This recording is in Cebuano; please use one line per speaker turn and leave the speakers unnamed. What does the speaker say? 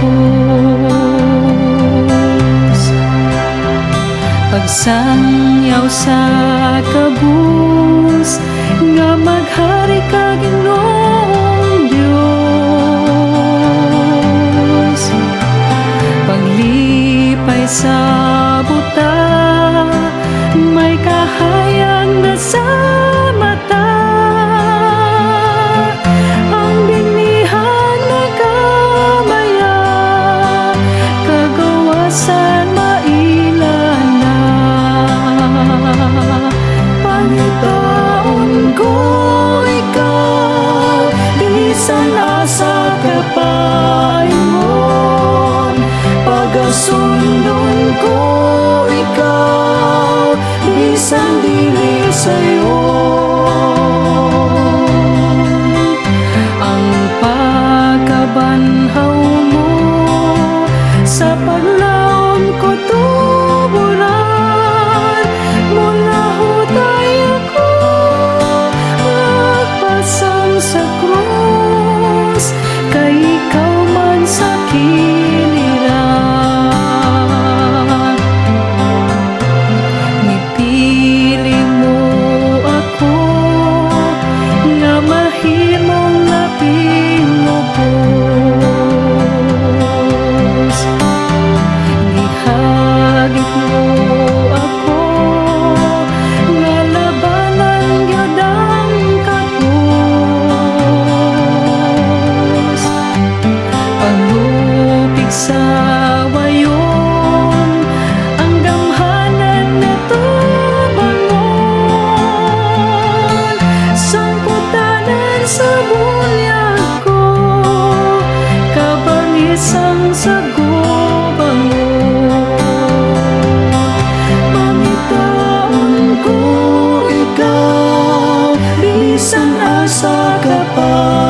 Krus. Pagsangyaw sa kabus nga maghari ka, Ginoong Dios. Paglipay sa buta, may kahayag na sa mata. Ang binihag nagkamaya, kagawasan maila na.
Pangitaon ko ikaw, bisan asa ka pa ingon. Pagasundon ko ikaw, bisan dili sayon.
Ang pagkabanhaw mo sa paglaom ko tuburan. Mulahutay ako magpasam sa krus, kay ikaw man sa kiliran. Nipili mo ako nga mahimong labing ubos. Gihagit mo ako nga labanan gyud ang kapos. Paglupig sa wayon, ang gamhanan na tubangon. Sangputanan sa bunyag ko, kabangisang sagubangon.
Pangitaon ko ikaw, bisan asa ka pa.